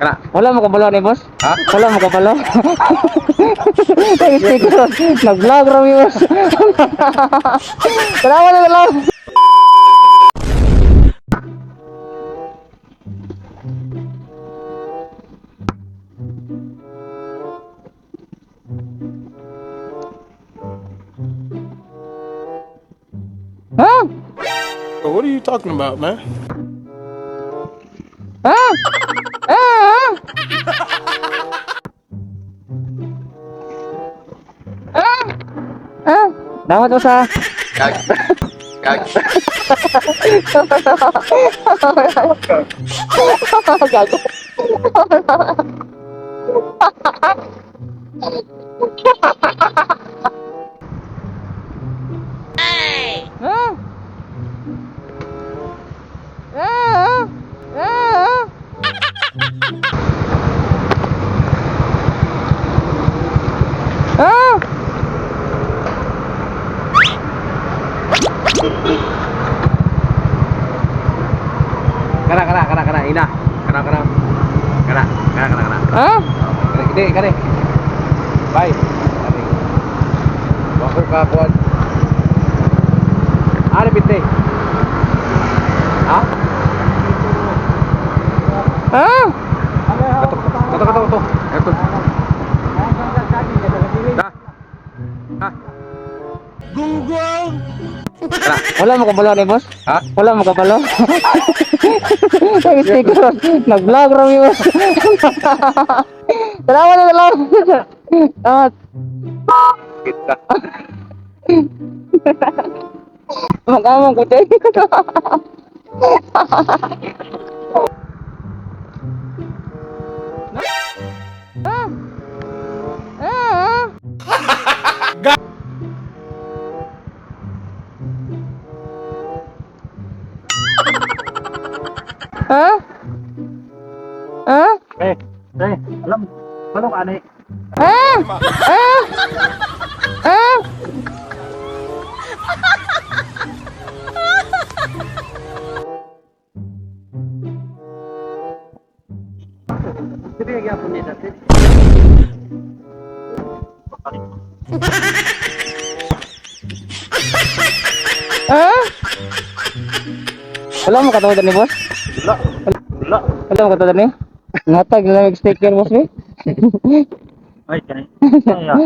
Kana. Wala mo kabalo ni boss? Ha? Wala mo kabalo? Nag-sticker. Nag-vlog ra mi, boss. Salamat na lang. Ha? What are you talking about, man? Ha? Ah! Ah! Ah! Dapat mo sa. Gag. Gag. Gago. Ah! Ah! Ah! Ah! Kana kana kana kana ina. Kana kana. Kana kana kana kana. Ah! Kani kani kani. Bye. Kani. Wako ka kuan. Ari pinte. Ha? Ah! Kato kato kato kato. Kato. Da. Ha. Gunggong! Kana. Wala mo kabalo ni boss? Ha? Wala mo kabalo? Nag-sticker. Nag-vlog ra mi, boss. Salamat na lang. Salamat. Kita. Mag-among ko dyan. Ah! Ah! Ah? Ah? Eh, eh, alam, ano ka ani? Ah! Ah! Ah! Sige, gyapon ni dati. Ah? Wala mo katawad ni boss? Wala. Wala. Wala mo katawad ni? Ngatag na lang sticker, boss ni. Ay, kani. Ay, ah.